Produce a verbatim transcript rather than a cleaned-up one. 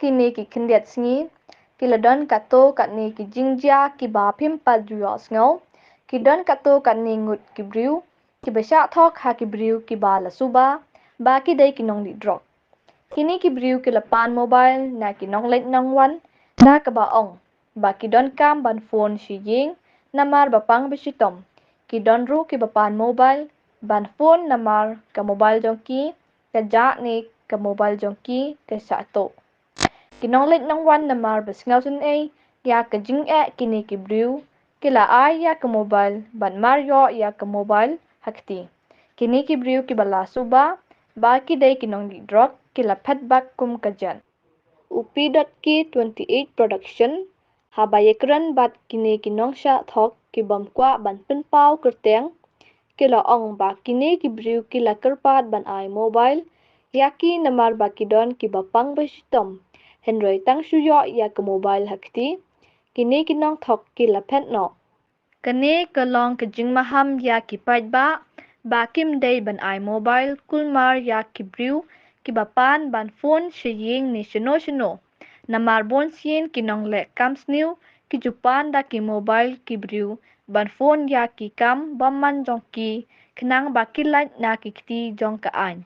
kine ki khyndiat sngi ki la don katto katne ki jingjia kiba phim pat ju ïohsngew. Ki don katto katne ngut ki briew kiba shah thok ha ki briew kiba la suba ba ki dei ki nonglih drok. Kine ki briew ki la pan mobile na ki nongleit nongwan, na kaba ong ba ki donkam ban phone sha ïing namar ba pang ba shitom. Ki don ruh kiba pan mobile ban phone namar ka mobile jong ki ka jah ne ka mobile jong ki ka shah tuh. Ki nongleit nongwan namar ba sngew sngewsynei ïa ka jingeh kine ki briew ki la ai ïa ka mobile bad mar ïoh ïa ka mobile ha kti. Kine ki briew kiba la suba ba ki dei ki nonglih drok ki la phet bak kum ka jan. U P dot K twenty-eight Production haba ïakren bad kine ki nongshah thok ki bym kwah ban pynpaw kyrteng, ki la ong ba kine ki briew ki la kyrpad ban ai mobile ïa ki namar ba ki don kiba pang ba shitom, hynrei tang shu ïoh ïa ka mobile ha kti, kine ki nongthok ki la phet noh. Kane ka long ka jingmaham ïa ki paidbah ba kim dei ban ai mobile kulmar ïa ki briew kiba pan ban phone sha ïing ne shano shano. Namar bun sien ki nongleh kam sniew ki ju pan da ki mobile ki briew ban phone ïa ki kam bymman jong ki khnang ba ki lait na ki kti jong ka aiñ.